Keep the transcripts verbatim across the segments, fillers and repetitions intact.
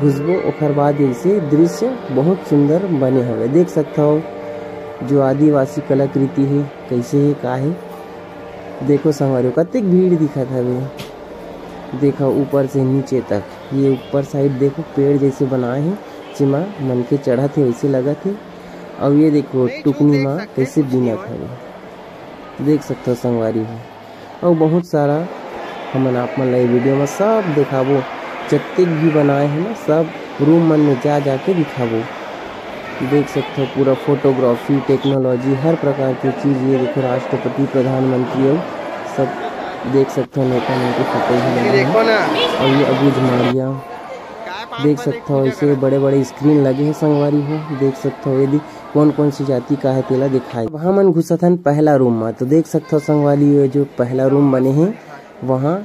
घुसबो, ओखर बाद ऐसे दृश्य बहुत सुंदर बने हवे। देख सकथव जो आदिवासी कलाकृति हे, कैसे हे, का हे। देखो संगवारी, कतेक भीड़ दिखत हवे। देखो ऊपर से नीचे तक, ये ऊपर side देखो पेड़ जैसे बनाए हे, जेमा मनखे चढ़त हे वैसे लगत हे। अउ ये देखो टुकनी मा कैसे बीनत हवे, देख सकथव संगवारी हो। अउ बहुत सारा हमन आप मन ला ये video में सब देखाबो, जतेक भी बनाए हे ना, सब room मन में जा जा के दिखाबो। देख सकथव पूरा photography, technology, हर प्रकार के चीज। ये देखो राष्ट्रपति, प्रधानमंत्री अउ सब देख सकथव, नेता मन के फोटो भी लगे हे। देखो ना। अउ ये अबूझमाड़िया देख सकथव, ऐसे बड़े बड़े screen लगे हे संगवारी हो। देख सकथव यदि कौन कौन सी जाति का हे तेला दिखाए। अब हमन घुसत हन पहला room में, तो देख सकथव संगवारी हो, जो पहला room बने हे वहाँ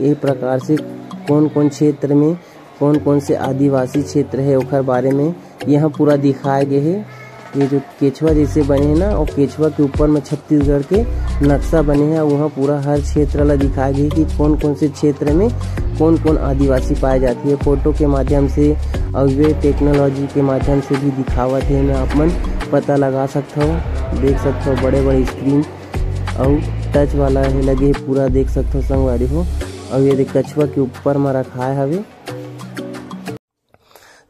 ए प्रकार से कौन कौन क्षेत्र में कौन कौन से आदिवासी क्षेत्र हे ओखर बारे में यहाँ पूरा दिखाए गए हे। ये जो केचुआ जैसे बने हे ना, और केचुआ के ऊपर में छत्तीसगढ़ के नक्शा बने हे, वहाँ पूरा हर क्षेत्र ला दिखाए गए कि कौन कौन से क्षेत्र में कौन कौन आदिवासी पाए जाती है। फोटो के माध्यम से और वे technology के माध्यम से भी दिखावत हे, मैं आप मन पता लगा सकथव। देख सकथव बड़े बड़े screen अउ touch वाला हे लगे हे पूरा, देख सकथव संगवारी हो। अउ ये देख कछुआ के ऊपर में रखाए हवे।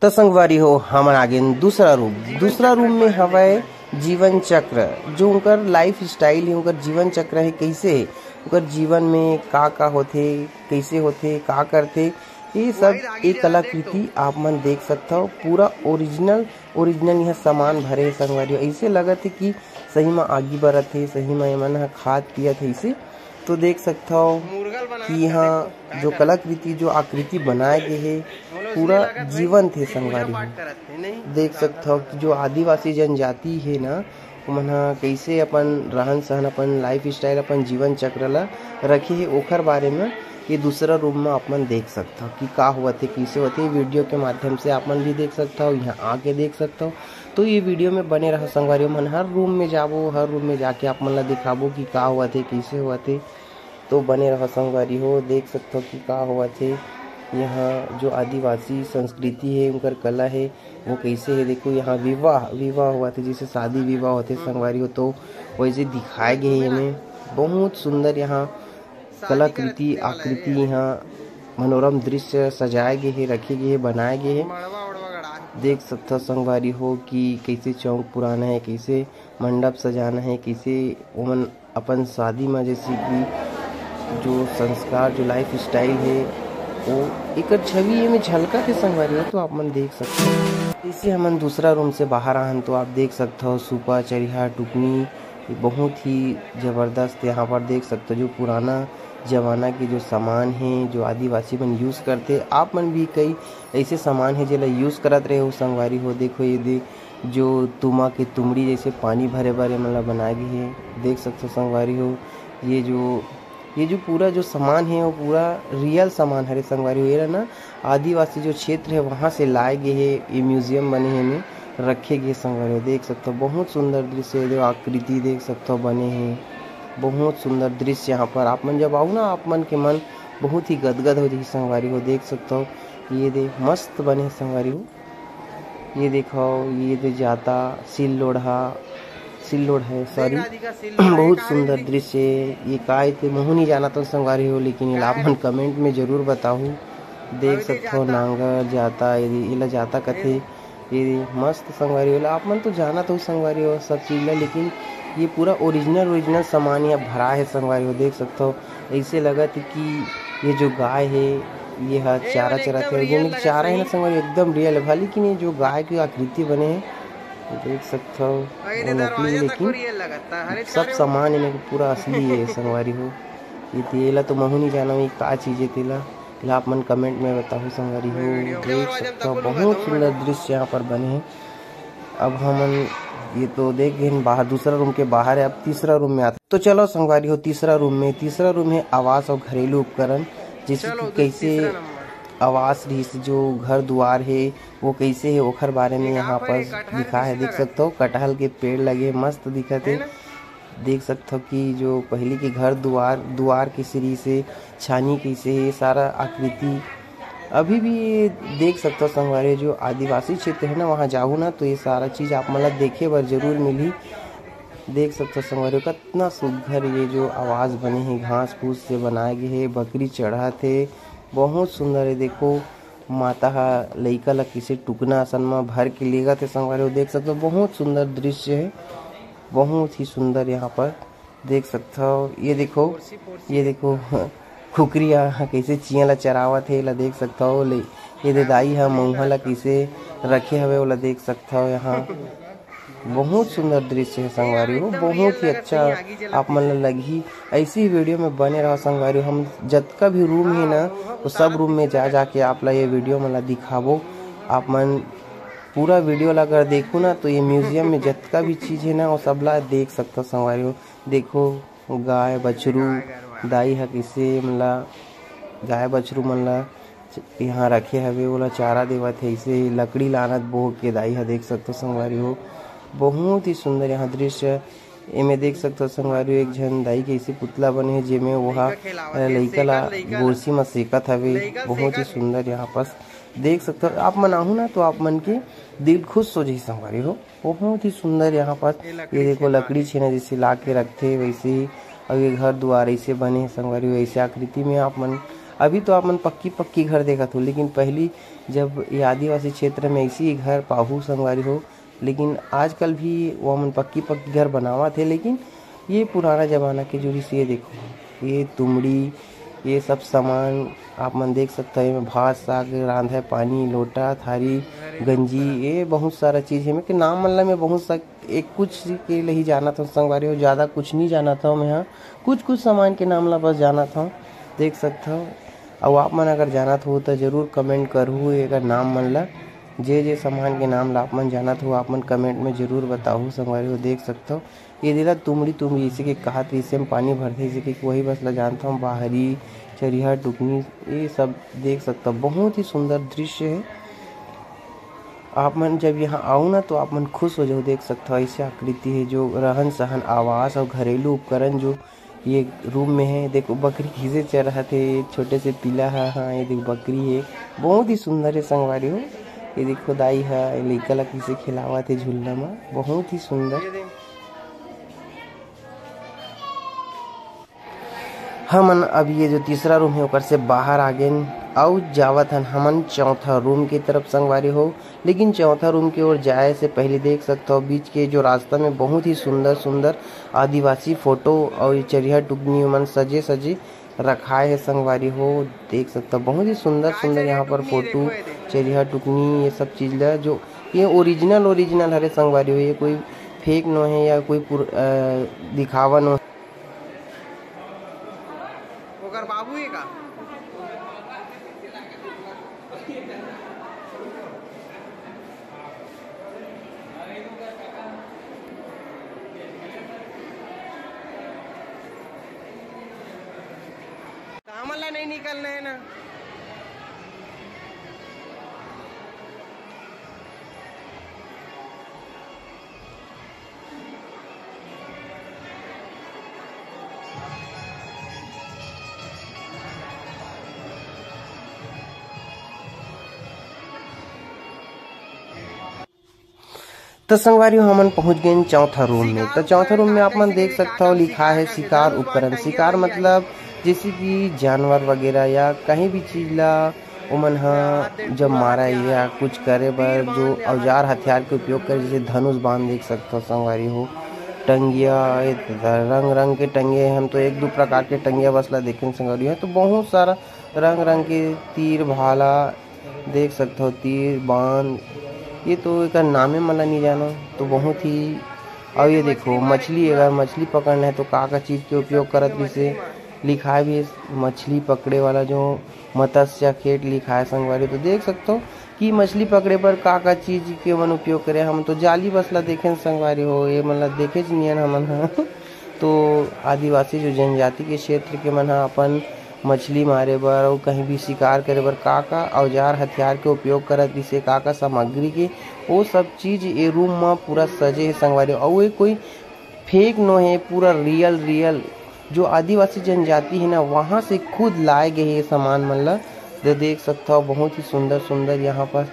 त संगवारी हो, हमन आगेन दूसरा room। दूसरा room में हवय जीवन चक्र, जो उनकर life style हे, उनकर जीवन चक्र हे, कैसे हे, उनकर जीवन में का का होथे, कैसे होथे, का करथे, ये सब एक कलाकृति आप मन देख सकथव। पूरा original, original यहाँ सामान भरे हे संगवारी हो। ऐसे लगत हे कि सही म आगी बरत हे, सही म एमन ह खात पियत हे ऐसे। तो देख सकथव कि यहाँ जो कलाकृति, जो आकृति बनाए गे हे, पूरा जीवंत हे संगवारी हो। देख सकथव कि जो आदिवासी जनजाति हे ना, ओमन ह कइसे अपन रहन सहन, अपन life style, अपन जीवन चक्र ल रखे हे, ओखर बारे में ये दूसरा room में आप मन देख सकथव कि का होवत हे, कइसे होवत हे। Video के माध्यम से आप मन भी देख सकथव, यहाँ आके देख सकथव। तो ये video में बने रहो संगवारी हो, हमन हर room में जाबो, हर room में जाके आप मन ला दिखाबो कि का होवत हे, कइसे होवत हे। तो बने रहो संगवारी हो, देख सकथव कि का होवत हे। यहाँ जो आदिवासी संस्कृति हे, उनकर कला हे, वो कैसे हे। देखो यहाँ विवाह, विवाह होवत हे, जैसे शादी विवाह होथे संगवारी हो, तो वैसे दिखाए गए हे एमे। बहुत सुंदर यहाँ कलाकृति, आकृति, यहाँ मनोरम दृश्य सजाए गए हे, रखे गए हे, बनाए गए हे। देख सकथव संगवारी हो कि कैसे चौक पुराना हे, कैसे मंडप सजाना हे, कैसे ओमन अपन शादी में, जैसे कि जो संस्कार, जो life style हे, वो एकर छवि एमे झलकत हे संगवारी हो, तो आप मन देख सकथव। जैसे हमन दूसरा room से बाहर आहन, तो आप देख सकथव सूपा, चरिहा, टुकनी, ये बहुत ही जबरदस्त। यहाँ पर देख सकथव जो पुराना जमाना के जो सामान हे, जो आदिवासी मन use करथे, आप मन भी कई ऐसे सामान हे जेला use करत रहे हो संगवारी हो। देखो ये दे जो तुमा के तुमड़ी जैसे पानी भरे बर एमन ला बनाए गे हे, देख सकथव संगवारी हो। ये जो, ये जो पूरा जो सामान हे वो पूरा real सामान हरे संगवारी हो। ये ना आदिवासी जो क्षेत्र हे वहाँ से लाए गे हे, ये museum बने हे एमे रखे गे संगवारी हो। देख सकथव बहुत सुंदर दृश्य हे, जो आकृति देख सकथव बने हे, बहुत सुंदर दृश्य। यहाँ पर आप मन जब आऊ ना, आप मन के मन बहुत ही गदगद हो जाही संगवारी हो। देख सकथव ये दे मस्त बने हे संगवारी हो। ये देखव, ये दे जाता सिल लोढ़ा, सिल लोढ़ा हे, sorry। बहुत सुंदर दृश्य हे। ये का हे ते महू नहीं जानत हूँ संगवारी हो, लेकिन एला आप मन comment में जरूर बताहू। देख सकथव नांगर जाता, ये, एला जाता कथे। ये मस्त संगवारी हो, आप मन तो जानत हो संगवारी हो सब चीज ला, लेकिन ये पूरा original, original सामान यहाँ भरा हे संगवारी हो। देख सकथव ऐसे लगत हे कि ये जो गाय हे, ये ह चारा चरत हे। ये चारा हे ना संगवारी, एकदम real हे, लेकिन ये जो गाय के आकृति बने हे, देख सकथव, वो नकली हे, लेकिन सब सामान एमे के पूरा असली हे संगवारी हो। ये तेला तो महू नहीं जानव, ये का चीज हे तेला, तेला आप मन comment में बताहू संगवारी हो। देख सकथव, बहुत सुंदर दृश्य यहाँ पर बने हे। अब हमन ये तो देख गए बाहर, दूसरा room के बाहर हे, अब तीसरा room में आते। तो चलो संगवारी हो, तीसरा room में, तीसरा room हे आवास और घरेलू उपकरण, जैसे कि कैसे आवास रहिस, जो घर दुआर हे वो कैसे हे, ओखर बारे में यहाँ पर लिखा हे। देख सकथव कटहल के पेड़ लगे, मस्त दिखत हे। देख सकथव कि जो पहली के घर दुआर, दुआर के सीढ़ी से छानी कैसे हे, सारा आकृति अभी भी देख सकथव संगवारी, जो आदिवासी क्षेत्र है ना, वहाँ जाहू ना तो ये सारा चीज आप मन ला देखे बर जरूर मिलही। देख सकथव संगवारी, कितना सुघर ये जो आवास बने हे, घास फूस से बनाए गए हे, बकरी चढ़त हे, बहुत सुंदर है। देखो माता ह लइका ला किसे टुकना असन म भर के लेगत हे संगवारी हो। देख सकथव बहुत सुंदर दृश्य है, बहुत ही सुंदर। यहाँ पर देख सकथव, ये देखो, ये देखो कुकरी ह कइसे चियां ला चरावत हे, एला देख सकथव। ले ये दे दाई ह मउहा ला कइसे रखे हवे, ओला देख सकथव। यहाँ बहुत सुंदर दृश्य है संगवारी हो, बहुत ही अच्छा आप मन ला लगही। ऐसी ही वीडियो में बने रहो संगवारी हो। हम जतका भी रूम है ना, वो सब रूम में जा जाके आप ला ये वीडियो मन ला दिखाबो। आप मन पूरा वीडियो ला अगर देखो ना, तो ये म्यूजियम में जतका भी चीज है ना, वो सब ला देख सकथव संगवारी हो। देखो गाय बछरू, दाई ह किसे मन ला, गाय बछरू मन ला यहाँ रखे हवे, ओला चारा देवत हे। इसे लकड़ी लानत बोह के दाई ह, देख सकथव संगवारी हो, बहुत ही सुंदर यहाँ दृश्य। एमे देख सकथव संगवारी हो, एक झन दाई के इसे पुतला बने हे, जेमे ओहा लइका ला गोरसी म सेकत हवे। बहुत ही सुंदर यहाँ पास देख सकथव। आप मन आहू ना तो आप मन के दिल खुश हो जाही संगवारी हो, बहुत ही सुंदर यहाँ पास। ये देखो लकड़ी छेना जैसे ला के रखथे वैसे ही, अउ ये घर दुआर ऐसे बने हे संगवारी हो, ऐसे आकृति में आप मन। अभी तो आप मन पक्की पक्की घर देखत हो, लेकिन पहली जब ये आदिवासी क्षेत्र में ऐसी ही घर पाहू संगवारी हो, लेकिन आजकल भी वो मन पक्की पक्की घर बनावत हे, लेकिन ये पुराना जमाना के जुरिस। ये देखो, ये तुमड़ी, ये सब सामान आप मन देख सकथव। एमे भात साग रांधे, पानी लोटा थारी गंजी, ये बहुत सारा चीज हे। एमे के नाम मन ला मैं बहुत सा एक कुछ के ले ही जानत हव संगवारी हो, ज़्यादा कुछ नहीं जानत हव मैं ह। कुछ कुछ सामान के नाम ला बस जानत हव, देख सकथव। अउ आप मन अगर जानत हो तो जरूर कमेंट करहू एकर नाम मन ला। जे जे सामान के नाम ला आप मन जानत हो, आप मन कमेंट में जरूर बताहू संगवारी हो। देख सकथव, ये दे ला तुमड़ी, तुमड़ी इसे के कहात रिहिसे म पानी भरथे, इसे के वही बस ला जानत हव। बाहरी, चरिहा, टुकनी, ये सब देख सकथव। बहुत ही सुंदर दृश्य है। आप मन जब यहाँ आओ ना तो आप मन खुश हो जाओ। देख सकथव ऐसे आकृति है जो रहन सहन, आवास और घरेलू उपकरण जो ये रूम में है। देखो बकरी किसे चरत हे, छोटे से पीला है। हाँ, ये देखो बकरी है, बहुत ही सुंदर है संगवारी हो। ये देखो दाई है, लइका ला किसे खिलावत हे झूलना में, बहुत ही सुंदर। हमन अब ये जो तीसरा रूम है ओकर से बाहर आ गेन, अउ जावत हन हमन चौथा रूम की तरफ संगवारी हो। लेकिन चौथा रूम की ओर जाए से पहले देख सकथव बीच के जो रास्ता में बहुत ही सुंदर सुंदर आदिवासी फोटो और ये चरिहा टुकनी मन सजे सजे रखाए है संगवारी हो। देख सकथव बहुत ही सुंदर सुंदर यहाँ पर फोटो, चरिहा टुकनी, ये सब चीज ला जो ये ओरिजिनल ओरिजिनल हरे संगवारी हो, ये कोई फेक नो है या कोई पुर-, अ, दिखावा नो। ओकर बाबू हे का? हमन ला नहीं निकलना है ना। तो संगवारी हो, हमन पहुंच गए चौथा रूम में। तो चौथा रूम में आप मन देख सकता हो, लिखा है शिकार उपकरण। शिकार मतलब जैसे कि जानवर वगैरह या कहीं भी चीज ला ओमन ह जब मारा या कुछ करे बर जो औजार हथियार के उपयोग करे, जैसे धनुष बाण देख सकथव संगवारी हो, टंगिया, ए रंग रंग के टंगे, हम तो एक दो प्रकार के टंगिया बस ला देखेन संगवारी हो। तो बहुत सारा रंग रंग के तीर भाला देख सकथव, तीर बाण, ये तो एकर नामे मन ला नहीं जानो। तो बहुत ही, और ये देखो मछली, अगर मछली पकड़ना है तो का का चीज के उपयोग करत, जैसे लिखाए भी है, मछली पकड़े वाला जो मत्स्य खेट लिखाए संगवारी। तो देख सकथव कि मछली पकड़े बर का का चीज के मन उपयोग करे। हम तो जाली बस ला देखेन संगवारी हो, ये मन ला देखेच नियन हमन ह। तो आदिवासी जो जनजाति के क्षेत्र के मन ह अपन मछली मारे बर अउ कहीं भी शिकार करे बर का का औजार हथियार के उपयोग करत रिहिसे, का का सामग्री के, वो सब चीज ये रूम म पूरा सजे हे संगवारी। अउ ये कोई फेक नो हे, पूरा रियल रियल जो आदिवासी जनजाति हे ना, वहाँ से खुद लाए गए हे ये सामान मन ला। तो देख सकथव, बहुत ही सुंदर सुंदर यहाँ पर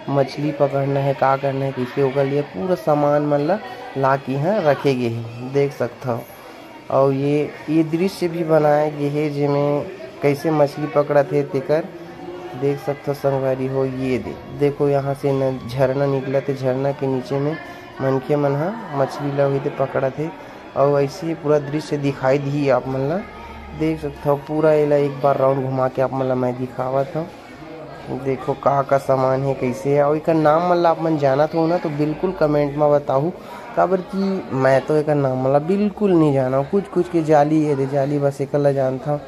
मछली पकड़ना है, का करना है, कइसे, ओकर लिए पूरा सामान मन ला, ला के यहाँ रखे गे हे, देख सकथव। अउ ये, ये दृश्य भी बनाए गे हे, जेमे कइसे मछली पकड़त हे तेकर देख सकथव संगवारी हो। ये दे, देखो, यहाँ से न झरना निकलत हे, झरना के नीचे में मनखे मन ह मछली ला उही दे पकड़त हे। अउ ऐसे ही पूरा दृश्य दिखाई दिही आप मन ला, देख सकथव। पूरा एला एक बार राउंड घुमा के आप मन ला मैं दिखावत हव। देखो का का सामान हे, कइसे हे, अउ एकर नाम मन ला आप मन जानत हो ना, तो बिल्कुल कमेंट में बताहू, काबर कि मैं तो एकर नाम मन ला बिल्कुल नहीं जानव। कुछ कुछ के जाली, ये दे जाली, बस एकर ला जानथव।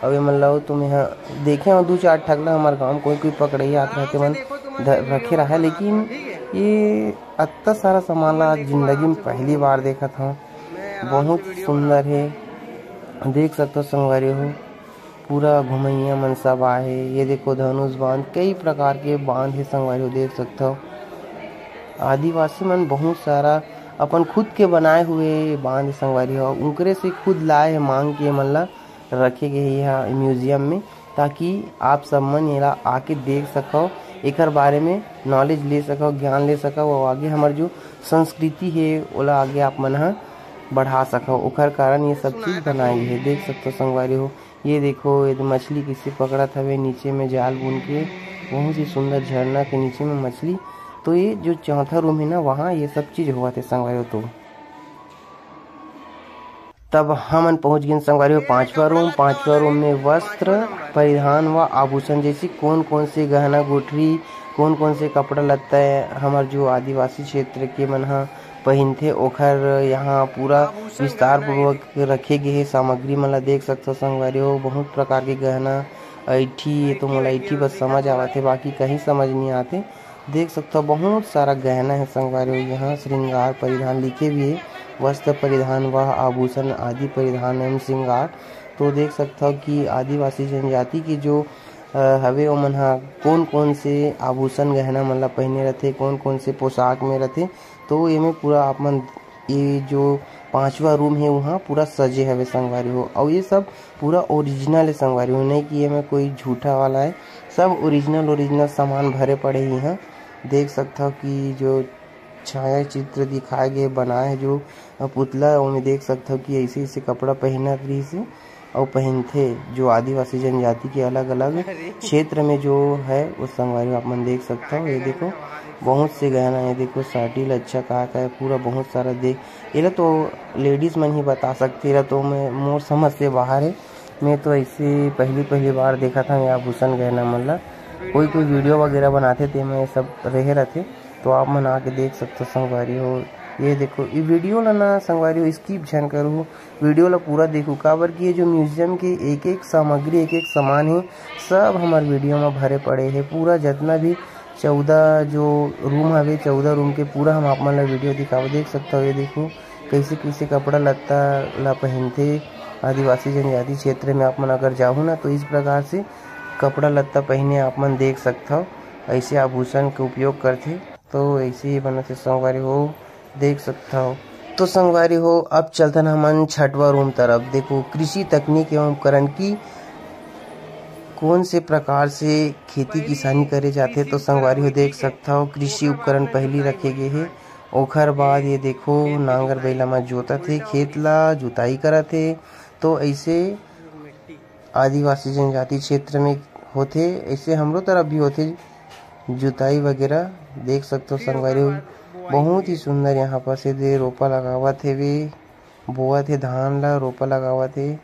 अउ ये मन ला तो मैं ह-, देखे हव दू चार ठक ला, हमर गाँव में कोई कोई पकड़इया आत रहिथे, मन ध-, रखे रहा, लेकिन ये अत्ता सारा सामान ला आज जिंदगी में पहली बार देखत हव। बहुत सुंदर हे, देख सकथव संगवारी हो। पूरा घुमैया मन सब आहे। ये देखो धनुष बांध, कई प्रकार के बांध हे संगवारी हो, देख सकथव। आदिवासी मन बहुत सारा अपन खुद के बनाए हुए बांध हे संगवारी हो, उनकरे से खुद लाए हे मांग के, मन ला रखे गे हे यहाँ म्यूजियम में, ताकि आप सब मन एला आके देख सकव, एकर बारे में नॉलेज ले सकव, ज्ञान ले सकव, अउ आगे हमर जो संस्कृति हे ओला आगे आप मन ह बढ़ा सकव। ओकर कारण ये सब चीज बनाए गे हे। देख सकथव संगवारी हो, ये देखो, ये मछली कइसे पकड़त हवे, नीचे में जाल बुन के, बहुत ही सुंदर झरना के नीचे में मछली। तो ये जो चौथा रूम हे ना, वहाँ ये सब चीज होवत हे संगवारी हो। तो तब हमन पहुँच गेन संगवारी हो पांचवा रूम। पांचवा रूम में वस्त्र परिधान व आभूषण, जैसे कौन कौन से गहना गुठरी, कौन कौन से कपड़ा लत्ता हे, हमर जो आदिवासी क्षेत्र के मन ह पहिनथे, ओखर यहाँ पूरा विस्तार पूर्वक रखे गे हे। सामग्री मन ला देख सकथव संगवारी हो, बहुत प्रकार के गहना, ऐठी, ये तो मोला ऐठी बस समझ आवत हे, बाकी कहीं समझ नहीं आते। देख सकथव बहुत सारा गहना हे संगवारी हो, यहाँ श्रृंगार परिधान लिखे भी हे, वस्त्र परिधान व आभूषण आदि परिधान एवं श्रृंगार। तो देख सकथव कि आदिवासी जनजाति के जो, अ, हवे, ओमन ह कोन-कोन से आभूषण गहना मन ला पहिने रथे, कोन-कोन से पोशाक में रथे। तो एमे पूरा आप मन, ये जो पांचवा रूम हे, वहाँ पूरा सजे हवे संगवारी हो। अउ ये सब पूरा ओरिजिनल हे संगवारी हो, नहीं कि एमे कोई झूठा वाला हे। सब ओरिजिनल, ओरिजिनल सामान भरे पड़े हे इहाँ। देख सकथव कि जो छाया चित्र दिखाए गे, बनाए हे जो पुतला, ओमे देख सकथव कि ऐसे, ऐसे कपड़ा पहिनत रहिस हे। अउ पहिनथे, जो आदिवासी जनजाति के अलग-अलग क्षेत्र में जो है, वो संगवारी हो आप मन देख सकथव। ये देखो, बहुत से गहना, ये देखो, साटी लच्छा का का है, पूरा बहुत सारा देख, एला तो लेडीज मन ही बता सकथे, एला तो मैं, मोर समझ से बाहर है। मैं तो ऐसे पहली, पहली बार देखत हंव ये आभूषण गहना मन ला। कोई, कोई वीडियो वगैरह बनाथे, ते में ये सब रहे रथे, तो आप मन आके देख सकथव संगवारी हो। ये देखो, ये वीडियो ला ना संगवारी हो, skip झन करू, वीडियो ला पूरा देखू, काबर कि ये जो म्यूजियम के एक एक सामग्री, एक एक सामान हे, सब हमर वीडियो में भरे पड़े हे। पूरा जितना भी चौदह जो रूम हवे, चौदह रूम के पूरा हम आप मन ला वीडियो दिखाबो। देख सकथव, ये देखो कैसे कैसे कपड़ा लत्ता ला पहिनथे आदिवासी जनजाति क्षेत्र में। आप मन अगर जाहू ना, तो इस प्रकार से कपड़ा लत्ता पहिने आप मन देख सकथव, ऐसे आभूषण के उपयोग करथे। तो ऐसे ही बनत हे संगवारी हो, देख सकथव। तो संगवारी हो, अब चलथन हमन छठवा रूम तरफ। देखो, कृषि तकनीक एवं उपकरण की कौन से प्रकार से खेती किसानी करे जाथे। तो संगवारी हो, देख सकथव, कृषि उपकरण पहली रखे गे हे, ओखर बाद ये देखो, नांगर बैला म जोतत हे, खेत ला जुताई करत हे। तो ऐसे आदिवासी जनजाति क्षेत्र में होथे, ऐसे हमरो तरफ भी होथे जुताई वगैरह। देख सकथव संगवारी हो, बहुत ही सुंदर यहाँ पर से दे रोपा लगावत हेवे, बोवत हे धान ला, रोपा लगावत हे।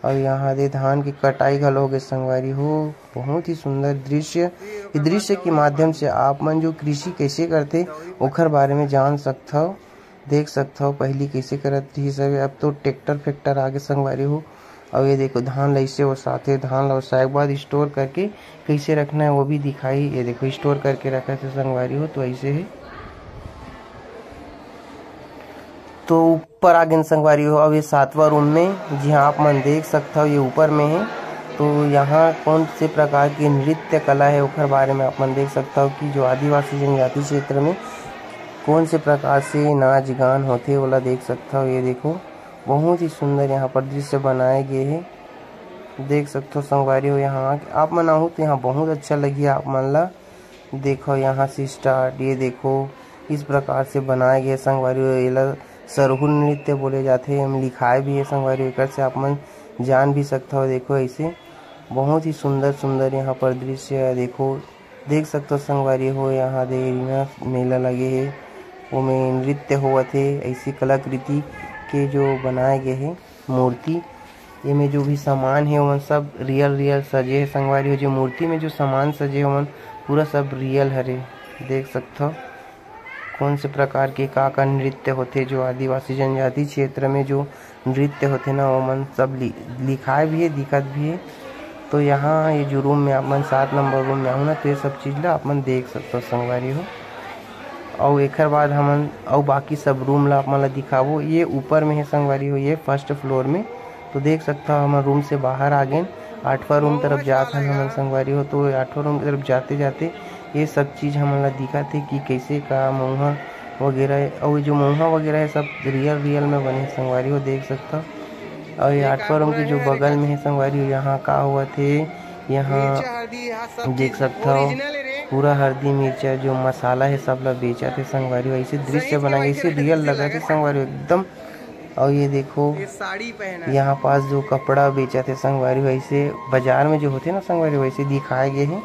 अउ यहाँ दे धान के कटाई घलो होगे संगवारी हो। बहुत ही सुंदर दृश्य। ये दृश्य के माध्यम से आप मन जो कृषि कैसे करथे, ओखर बारे में जान सकथव। देख सकथव, पहिली कइसे करत रिहिस हवे, अब तो ट्रैक्टर फैक्टर आगे संगवारी हो। अउ ये देखो, धान ल अइसे ओसाथे, धान ल ओसाए के बाद स्टोर करके कइसे रखना है, वो भी दिखाई। ये देखो, स्टोर करके रखत हे संगवारी हो, तो ऐसे है। तो ऊपर आ गेन संगवारी हो, अब ये सातवां रूम में, जिहाँ आप मन देख सकथव, ये ऊपर में है। तो यहाँ कौन से प्रकार के नृत्य कला है, ओखर बारे में आप मन देख सकथव कि जो आदिवासी जनजाति क्षेत्र में कौन से प्रकार से नाच गान होथे, ओला देख सकथव। ये देखो, बहुत ही सुंदर यहाँ पर दृश्य बनाए गए हे। देख सकथो संगवारी हो, यहाँ आके आप मन आहू तो यहाँ बहुत अच्छा लगही आप मन ला। देखो यहाँ से स्टार्ट, ये देखो इस प्रकार से बनाए गए संगवारी हो। एला सरहुल नृत्य बोले जाथे, एम लिखाए भी है संगवारी हो, एकर से आप मन जान भी सकथो। देखो ऐसे बहुत ही सुंदर सुंदर यहाँ पर दृश्य है। देखो देख सकथो संगवारी हो, यहाँ दे एरिना मेला लगे हे, ओमे नृत्य होवत हे। ऐसी कलाकृति के जो बनाए गए हे मूर्ति, एमे जो भी सामान हे ओमन सब रियल रियल सजे हे संगवारी हो। जो मूर्ति में जो सामान सजे हे ओमन पूरा सब रियल हरे। देख सकथो कौन से प्रकार के का का नृत्य होथे, जो आदिवासी जनजाति क्षेत्र में जो नृत्य होथे ना, ओमन सब लि-, लिखाए भी हे, दिखत भी हे। तो यहाँ ये जो रूम में आप मन सात नंबर रूम में आहू ना, तो ये सब चीज ला आप मन देख सकथो संगवारी हो। अउ एखर बाद हमन अउ बाकी सब रूम ला आप मन ला दिखाबो। ये ऊपर में हे संगवारी हो, ये फर्स्ट फ्लोर में। तो देख सकथो हमन रूम से बाहर आ गेन, आठवां रूम तरफ जात हन हमन संगवारी हो। तो आठवां रूम की तरफ जाते जाते ये सब चीज हमन ला दिखत हे कि कैसे का मउहा वगैरह, अउ जो मउहा वगैरह है सब रियल रियल में बने हे संगवारी हो, देख सकथो। अउ ये आठवां रूम के जो बगल में है संगवारी हो, यहाँ का होवत हे, यहाँ देख सकथो पूरा हल्दी मिर्चा जो मसाला है सब ला बेचत हे संगवारी हो। ऐसे दृश्य बना के ऐसे रियल लगत हे संगवारी हो एकदम। अउ ये देखो ये साड़ी पहना है। यहाँ पास जो कपड़ा बेचत हे संगवारी हो, ऐसे बाजार में जो होथे ना संगवारी हो, वैसे दिखाए गए हे।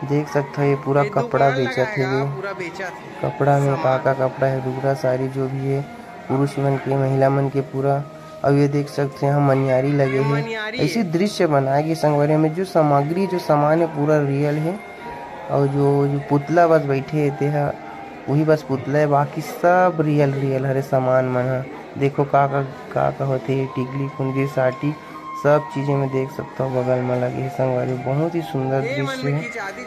देख सकथो ये पूरा ये कपड़ा दुकान बेचत लगा हे है, ये। पूरा बेचत हे। कपड़ा में सामान। का का कपड़ा है, डुगरा साड़ी जो भी है, पुरुष मन के, महिला मन के पूरा। अउ ये देख सकथो यहाँ मनियारी लगे हे। मनियारी। ऐसे दृश्य बनाए गए संगवारी में जो सामग्री, जो सामान है पूरा रियल है। अउ जो, जो पुतला बस बैठे हे तेहा, वही बस पुतला है, बाकी सब रियल रियल हरे सामान मन ह। देखो का का, का का होथे, टिकली, कुंदी, साटी, सब चीजें में देख सकथो बगल में लगे हे संगवारी हो। बहुत ही सुंदर दृश्य है।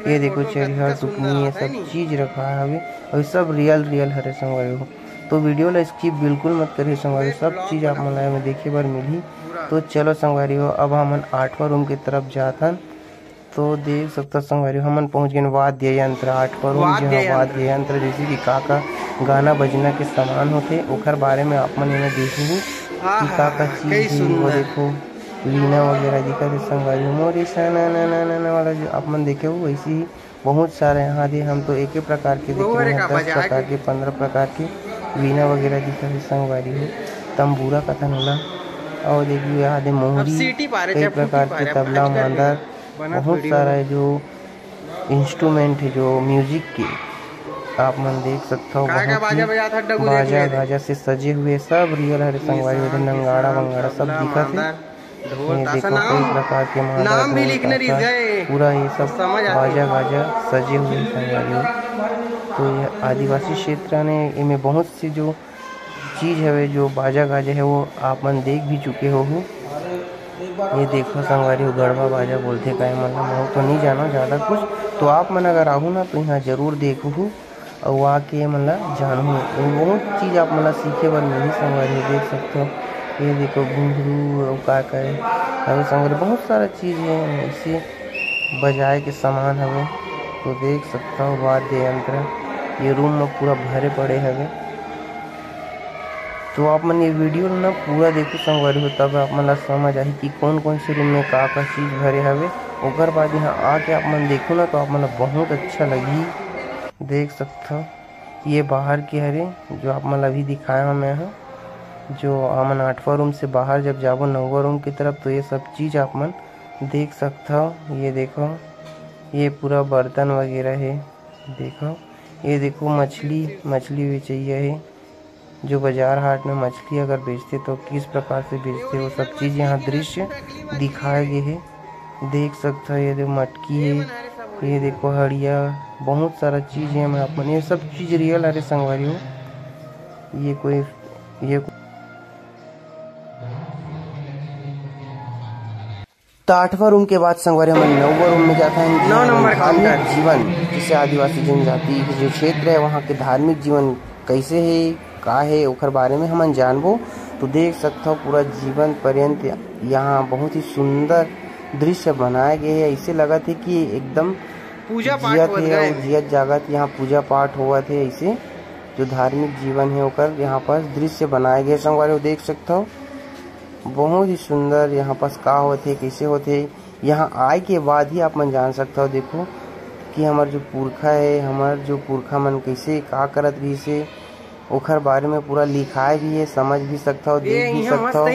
ये देखो चरिहा, टुकनी, ये सब चीज रखा हवे अउ सब रियल रियल हरे संगवारी हो। तो वीडियो ला स्किप बिल्कुल मत करिए संगवारी हो, सब चीज आप मन ला एमे देखे बर मिलही। तो चलो संगवारी हो, अब हमन आठवां रूम के तरफ जात हन। तो देख सकथो संगवारी हो, हमन पहुंच गेन वाद्य यंत्र आठवां रूम, वाद्य जिहां यंत्र। वाद्य यंत्र जैसे कि का का गाना बजना के सामान होथे, ओखर बारे में आप मन एमे देखहू कि का का चीज हे। वो देखो वीणा वगैरह दिखत हे संगवारी हो, मोरी सा ना ना ना ना ना वाला जो आप मन देखे हो, वैसे ही बहुत सारे यहाँ दे। हम तो एक ही प्रकार के देखे, दस प्रकार के, पंद्रह प्रकार के वीणा वगैरह दिखत हे संगवारी हो, तंबूरा कथन ओला। और देखिए यहाँ दे मोहरी, कई प्रकार के तबला, मांदर, बहुत सारा है जो इंस्ट्रूमेंट है जो म्यूजिक के, आप मन देख सकथो। बाजा गाजा से सजे हुए सब रियल हरे संगवारी हो, नंगाड़ा वंगाड़ा सब दिखत हे। ये देखो कई प्रकार के मांदर, ढोल, ताशा, पूरा ये सब बाजा गाजा सजे हुए हे संगवारी हो। तो ये आदिवासी क्षेत्र ने एमे बहुत सी जो चीज हवे, जो बाजा गाजा है, वो आप मन देख भी चुके हो। ये देखो संगवारी हो, गड़वा बाजा बोलथे का, एमन ला महू तो नहीं जानो ज्यादा कुछ। तो आप मन अगर आहू ना, तो यहाँ जरूर देखहू अउ आके एमन ला जानहू। बहुत चीज आप मन ला सीखे बर मिलही संगवारी हो, देख सकथो। ये देखो घुंघरू अउ का का हे, अउ संगवारी बहुत सारा चीज है, इसे बजाए के सामान हवे। तो देख सकथो वाद्य यंत्र, ये रूम में पूरा भरे पड़े हवे। तो आप मन ये वीडियो ल ना पूरा देखो संगवारी हो, तब आप मन ला समझ आही कि कौन कौन से रूम में का का चीज भरे हवे। ओकर बाद यहाँ आके आप मन देखो ना, तो आप मन ला बहुत अच्छा लगही। देख सकथो ये बाहर के हरे, जो आप मन ला अभी दिखाया हूँ मैं ह, जो हमन आठवां रूम से बाहर जब जाबो नौवां रूम की तरफ, तो ये सब चीज आप मन देख सकथो। ये देखो, ये पूरा बर्तन वगैरह हे। देखो, ये देखो मछली, मछली बेचैया हे, जो बाजार हाट में मछली अगर बेचथे तो किस प्रकार से बेचथे, वो सब चीज यहाँ दृश्य दिखाए गए हे। देख सकथो, ये दे मटकी हे, ये देखो हड़िया, बहुत सारा चीज हे। मैं अपन ये सब चीज रियल हरे संगवारी हो। ये कोई, ये तो आठवां रूम के बाद संगवारी हमन नौवां रूम में जात हन, नौ नंबर धार्मिक जीवन, जैसे आदिवासी जनजाति के जो क्षेत्र है, वहाँ के धार्मिक जीवन कैसे है, का है, ओकर बारे में हमन जानबो। तो देख सकथो पूरा जीवन पर्यंत यहाँ बहुत ही सुंदर दृश्य बनाए गए है। ऐसे लगत है कि एकदम पूजा पाठ जियत होत हे गए। अउ जियत जागत यहाँ पूजा पाठ होवत हे। ऐसे जो धार्मिक जीवन है ओकर यहाँ पर दृश्य बनाए गए संगवारी हो, देख सकथो। बहुत ही सुंदर यहाँ पास का होथे, कैसे होथे, यहाँ आए के बाद ही आप मन जान सकथव। देखो कि हमर जो पुरखा है, हमर जो पुरखा मन कैसे का करत रहिस हे, ओखर बारे में पूरा लिखाए भी है, समझ भी सकथव, देख भी सकथव।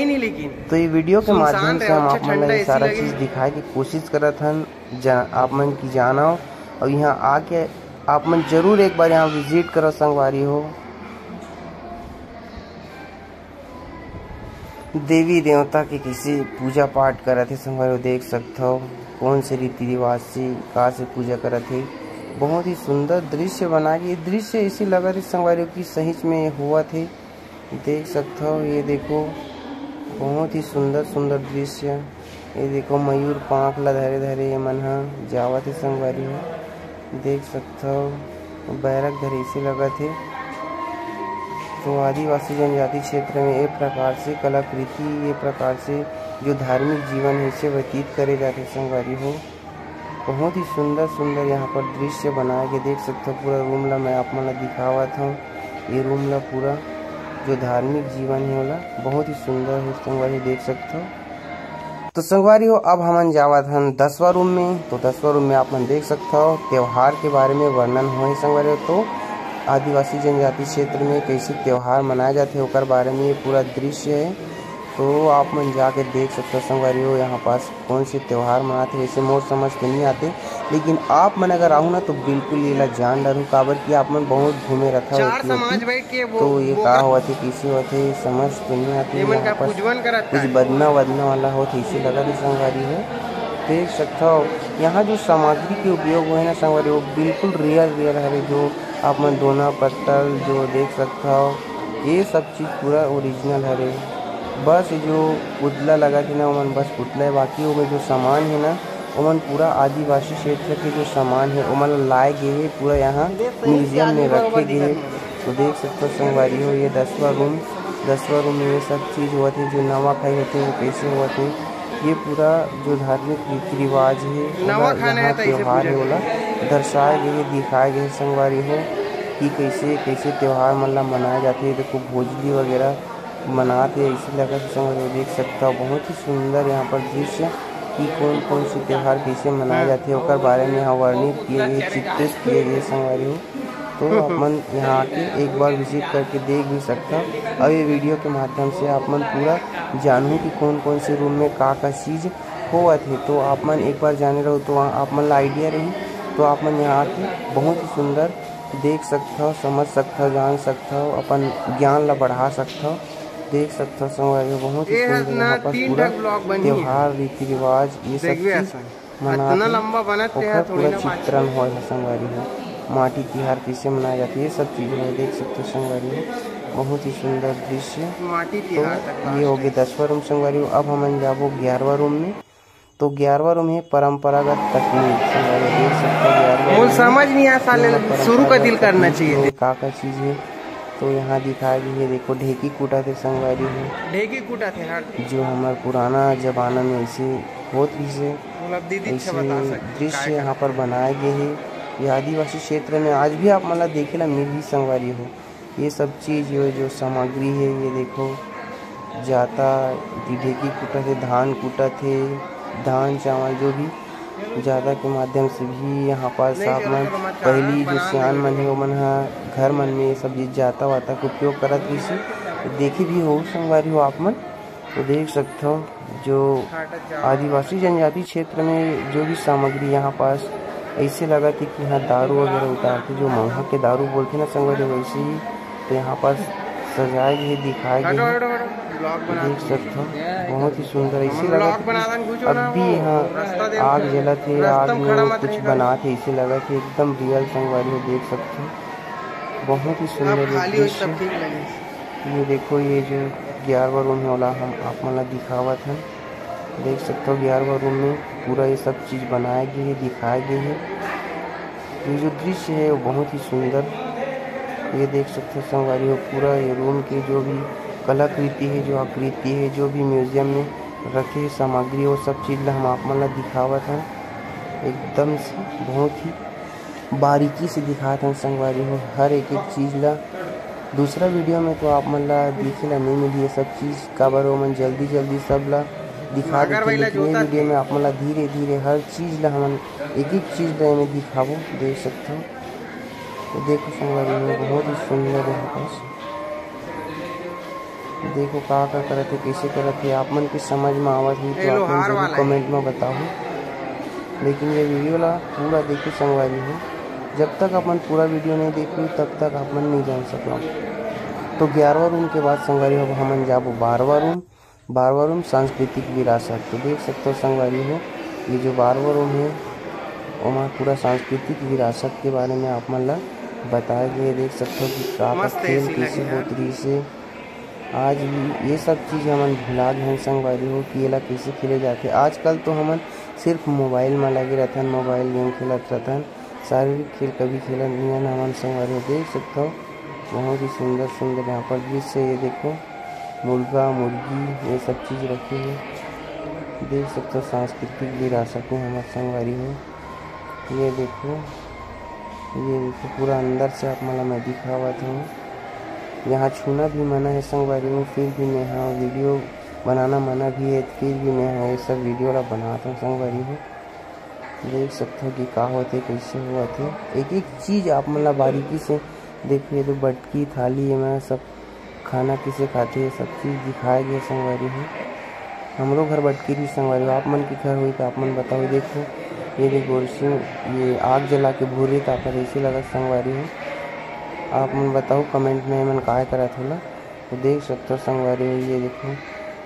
तो ये वीडियो के माध्यम से हम आप मन ला ये सारा चीज दिखाए के कोशिश करत हन, जा-, आप मन की जानव और यहाँ आके आप मन जरूर एक बार यहाँ विजिट करो संगवारी हो। देवी देवता के कैसे पूजा पाठ करत हे संगवारी हो, देख सकथव कौन से रीति रिवाज से, का से पूजा करत हे। बहुत ही सुंदर दृश्य बना के, ये दृश्य ऐसे लगत हे संगवारी हो कि सहीच में होवत हे। देख सकथव, ये देखो, बहुत ही सुंदर सुंदर दृश्य। ये देखो, मयूर पांख ला धरे धरे ये मन ह जावत हे संगवारी हो, देख सकथव, बैरक धरे ऐसे लगत हे। तो आदिवासी जनजाति क्षेत्र में ये प्रकार से कलाकृति, ये प्रकार से जो धार्मिक जीवन है, इसे व्यतीत करे जाथे संगवारी हो। बहुत ही सुंदर सुंदर यहाँ पर दृश्य बनाए के देख सकथव। पूरा रूम ला मैं आप मन ला दिखावत हव। ये रूम ला पूरा जो धार्मिक जीवन है ओला बहुत ही सुंदर है संगवारी, देख सकथव। तो संगवारी हो, अब हमन जावत हन दसवाँ रूम में। तो दसवाँ रूम में आप मन देख सकथव, त्योहार के बारे में वर्णन होए संगवारी हो। तो आदिवासी जनजाति क्षेत्र में कैसे त्योहार मनाए जाथे, ओकर बारे में ये पूरा दृश्य है। तो आप मन जाके देख सकथव संगवारी हो, यहाँ पास कौन से त्योहार मनाथे। वैसे मोर समझ तो नहीं आते, लेकिन आप मन अगर आहू ना, तो बिल्कुल ये ला जान डारू, काबर कि आप मन बहुत घूमे रथा तो ये का होवत हे, किसे होवत हे, समझ तो नहीं आते। यहाँ पर कुछ बदना वदना वाला होत हे, इसे लगा दे संगवारी हो। देख सकथव, यहाँ जो सामग्री के उपयोग हुए ना संगवारी, वो बिल्कुल रियल रियल हरे। जो आप मन दोना पत्तल जो देख सकथव, ये सब चीज पूरा ओरिजिनल हरे। बस जो पुतला लगा थे ना, ओमन बस पुतला है, बाकी ओमे जो सामान है ना, ओमन पूरा आदिवासी क्षेत्र के जो सामान है, ओमन ला लाए गे हे, पूरा यहाँ म्यूजियम में रखे गे हे। तो देख सकथव संगवारी हो, ये दसवाँ रूम, दसवाँ रूम में ये सब चीज होवत हे, जो नवा खाई होथे, वो कैसे होवत हे, ये पूरा जो धार्मिक रीति रिवाज हे, यहाँ त्योहार हे, ओला दर्शाए गे हे, दिखाए गे हे संगवारी हो कि कैसे कैसे त्योहार मन ला मनाए जाथे। देखो, भोजली वगैरह मनात हे, ऐसे लगत हे संगवारी हो, देख सकथव। बहुत ही सुंदर यहाँ पर दृश्य कि कौन कौन से त्योहार कैसे मनाए जाथे, ओकर बारे में यहाँ वर्णित किए गए, चित्रित किए गए संगवारी हो। तो आप मन यहाँ आके एक बार विजिट करके देख भी सकथव, और ये वीडियो के माध्यम से आप मन पूरा जानहू कि कौन कौन से रूम में का का चीज होवत हे। तो आप मन एक बार जाने रहो तो वहाँ आप मन ला आइडिया रही, तो आप मन यहाँ आके बहुत ही सुंदर देख सकथव, समझ सकथव, जान सकथव, अपन ज्ञान ला बढ़ा सकथव। देख सकथव संगवारी हो, बहुत ही सुंदर यहाँ पर पूरा त्योहार, रीति रिवाज, ये सब चीज मनात हे, ओकर पूरा चित्रण होय हे संगवारी हो। माटी तिहार कैसे मनाए जाथे, ये सब चीज होय, देख सकथव संगवारी हो, बहुत ही सुंदर दृश्य। तो ये हो गे दसवाँ रूम संगवारी हो। अब हमन जाबो ग्यारहवाँ रूम में। तो ग्यारहवाँ रूम हे परंपरागत तकनीक संगवारी हो, देख सकथव ग्यारहवाँ रूम में समझ नहीं आया, साले, शुरू का दिल करना चाहिए। का का चीज हे, तो यहाँ दिखाए गे हे, देखो ढेकी कूटत हे संगवारी हो, ढेकी कूटत हे हर जो हमर पुराना जमाना में ऐसे होत रहिस हे, ऐसे दृश्य यहाँ पर बनाए गे हे। ये आदिवासी क्षेत्र में आज भी आप मन ला देखे ला मिलही संगवारी हो। ये सब चीज, ये जो सामग्री हे, ये देखो जाता, ढेकी कूटत हे, धान कूटत हे, धान चावल जो भी जाता के माध्यम से भी यहाँ पास आप मन पहली जो सियान मन हे, ओमन ह घर मन में ये सब चीज जाता वाता के उपयोग करत रहिस हे। तो देखे भी हो संगवारी हो आप मन, तो देख सकथव जो आदिवासी जनजाति क्षेत्र में जो भी सामग्री यहाँ पास ऐसे लगत हे कि यहाँ दारू वगैरह उतारथे, जो महुआ के दारू बोलथे ना संगवारी, वैसे ही तो यहाँ पास सजाए गे हे, दिखाए गे हे। देख सकथव, बहुत ही सुंदर ऐसे लगत हे कि अब भी यहाँ आग जलत हे, आग में कुछ बनात हे, ऐसे लगत हे, एकदम रियल संगवारी हो, देख सकथव, बहुत ही सुंदर ये दृश्य। ये देखो, ये जो ग्यारहवाँ रूम हे, ओला हम आप मन ला दिखावत हन। देख सकथव, ग्यारहवाँ रूम में पूरा ये सब चीज बनाए गे हे, दिखाए गे हे। ये जो दृश्य हे, वो बहुत ही सुंदर। ये देख सकथव संगवारी हो, पूरा ये रूम के जो भी कलाकृति हे, जो आकृति हे, जो भी म्यूजियम में रखे हे सामग्री, वो सब चीज ला हम आप मन ला दिखावत हन। एकदम से बहुत ही बारीकी से दिखात हन संगवारी हो, हर एक एक चीज ला। दूसरा वीडियो में तो आप मन ला देखे ला नहीं मिली ये सब चीज़, काबर ओमन जल्दी जल्दी सब ला दिखा देथे, लेकिन ये वीडियो में आप मन ला धीरे धीरे हर चीज़ ला हमन एक एक चीज़ ला एमे दिखाबो, देख सकथो। तो देखो संगवारी हो, बहुत ही सुंदर यहाँ पास। देखो का का करत हे, कैसे करत हे, आप मन के समझ में आवत ही तो आप मन जरूर कमेंट में बताओ। लेकिन ये वीडियो ला पूरा देखो संगवारी हो, जब तक अपन पूरा वीडियो नहीं देखो तब तक आप मन नहीं जान सको। तो ग्यारहवा रूम के बाद संगवारी हो, अब हमन जाबो बारहवा रूम। बारहवा रूम सांस्कृतिक विरासत। तो देख सकते हो संगवारी हो, ये जो बारहवा रूम है, ओमा पूरा सांस्कृतिक विरासत के बारे में आप मन ला बताया गया है। देख सकते हो कि का का खेल कैसे होत रही से। आज भी ये सब चीज़ हमन भुला गए हैं संगवारी हो कि एला कैसे खेले जाते। आजकल तो हमन सिर्फ मोबाइल में लगे रहथन, मोबाइल गेम खेलत रहथन, शारीरिक खेल कभी खेलत नहीं हन हमन संगवारी हो। देख सकते हो बहुत ही सुंदर सुंदर यहाँ पर दृश्य। ये देखो मुर्गा मुर्गी ये सब चीज़ रखे हुए, देख सकते हो सांस्कृतिक विरासत में हमारे संगवारी हो। ये देखो, ये देखो पूरा अंदर से आप मन ला मैं दिखावत हूँ। यहाँ छूना भी मना है संगवारी हो, फिर भी मैं हाँ वीडियो बनाना मना भी है, फिर भी मैं हाँ ये सब वीडियो ला बनात हूँ संगवारी हो। देख सकते हो कि का होते, कैसे होते, एक एक चीज़ आप मन ला बारीकी से देखिए। तो बटकी थाली में सब खाना किसे खाते हैं, सब चीज़ दिखाए गए संगवारी हो। हमरो घर बटकी रही संगवारी हो, आप मन के घर हुई तो आप मन बताओ। देखो ये देखो गोरसी, ये आग जला के भूरे तापर ऐसे लगा संगवारी हो। आप मन बताओ कमेंट में मन काय करत होला। तो देख सकते हो संगवारी हो, ये देखो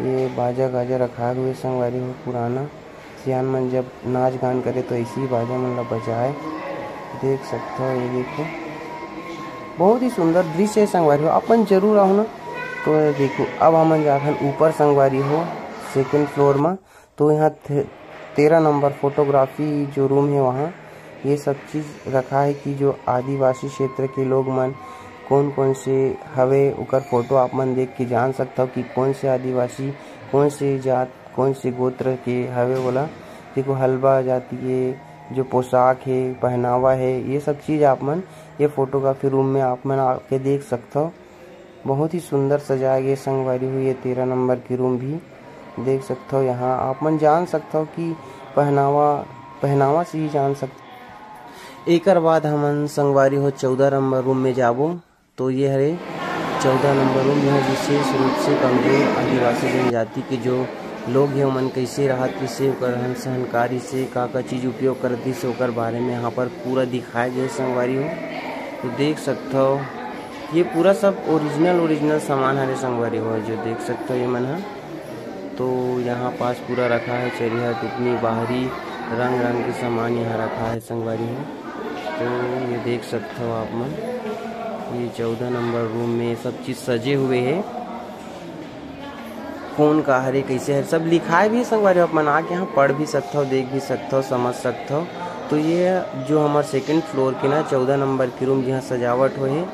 ये बाजा गाजा रखा हुए संगवारी हो पुराना। सियान मन जब नाच गान करे तो ऐसे ही बाजा मन ला बजाए। देख सकते हो ये देखो बहुत ही सुंदर दृश्य है संगवारी हो, अपन जरूर आओ ना। तो ये देखो अब हमन जाथन ऊपर संगवारी हो सेकंड फ्लोर में। तो यहाँ थे-, तेरह नंबर फोटोग्राफी जो रूम है वहाँ ये सब चीज़ रखा है कि जो आदिवासी क्षेत्र के लोग मन कौन कौन से हवे ओकर फोटो आप मन देख के जान सकते हो कि कौन से आदिवासी, कौन से जात, कौन से गोत्र के हवे ओला। देखो हलबा जाति के जो पोशाक है, पहनावा है, ये सब चीज़ आप मन ये फोटोग्राफी रूम में आप मन आके देख सकते हो। बहुत ही सुंदर सजाए गए संगवारी हो ये तेरह नंबर के रूम भी देख सकते हो। यहाँ आप मन जान सकते हो कि पहनावा, पहनावा से ही जान सकते। एकर बाद हमन संगवारी हो चौदह नंबर रूम में जाबो। तो ये हरे चौदह नंबर रूम, यहाँ विशेष रूप से कमजोर आदिवासी जनजाति के जो लोग हैं ओमन कैसे रहत रिसे, ओकर रहन सहन का रिसे, का का चीज़ उपयोग करत रिसे, ओकर बारे में यहाँ पर पूरा दिखाए गए संगवारी हो। तो देख सकते हो ये पूरा सब ओरिजिनल ओरिजिनल सामान हरे संगवारी हो, जो देख सकते हो ये मन ह। तो यहाँ पास पूरा रखा है चरिहा टुकनी बाहरी रंग रंग के सामान यहाँ रखा है संगवारी हो। तो ये देख सकते हो आप मन, ये चौदह नंबर रूम में सब चीज़ सजे हुए है। कौन का हरे कैसे हरे सब लिखाए भी है संगवारी हो, आप मन आके यहाँ पढ़ भी सकते हो, देख भी सकते हो, समझ सकते हो। तो ये जो हमार सेकंड फ्लोर के ना चौदह नंबर के रूम जहाँ सजावट हुए है,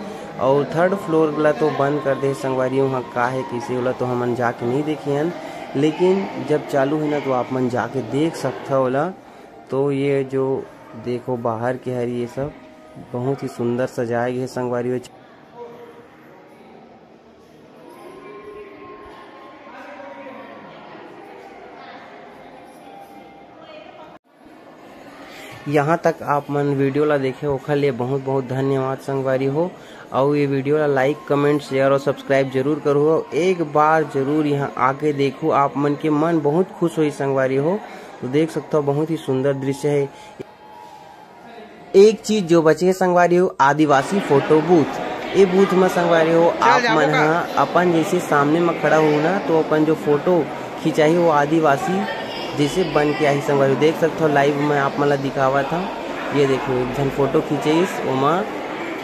और थर्ड फ्लोर ला तो बंद कर दे संगवारी हो, वहाँ का है कैसे होला तो हमन जाके नहीं देखे हन, लेकिन जब चालू है ना तो आप मन जाके देख सकता होला। तो ये जो देखो बाहर के हरी ये सब बहुत ही सुंदर सजाए गए संगवारी हो। यहाँ तक आप मन वीडियो ला देखे ओखर लिए बहुत बहुत धन्यवाद संगवारी हो। और ये वीडियो ला लाइक, कमेंट, शेयर और सब्सक्राइब जरूर करो। एक बार जरूर यहाँ आके देखो, आप मन के मन बहुत खुश होई संगवारी हो। तो देख सकते हो बहुत ही सुंदर दृश्य है। एक चीज जो बचे हे संगवारी हो, आदिवासी फोटो बूथ। ए बूथ में संगवारी हो, आप मन ह अपन जैसे सामने में खड़ा हो ना, तो अपन जो फोटो खिंचाही वो आदिवासी जैसे बन के आही संगवारी हो। देख सकते हो लाइव में आप मन ला दिखावत हूँ। ये देखो एक झन फोटो खींचे इस ओमा,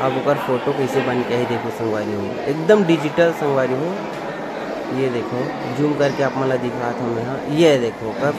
अब ओकर फोटो कैसे बन के आही देखो संगवारी हो, एकदम डिजिटल संगवारी हो। ये देखो जूम करके आप मन ला दिखात हूँ मैं, हाँ ये देखो ओकर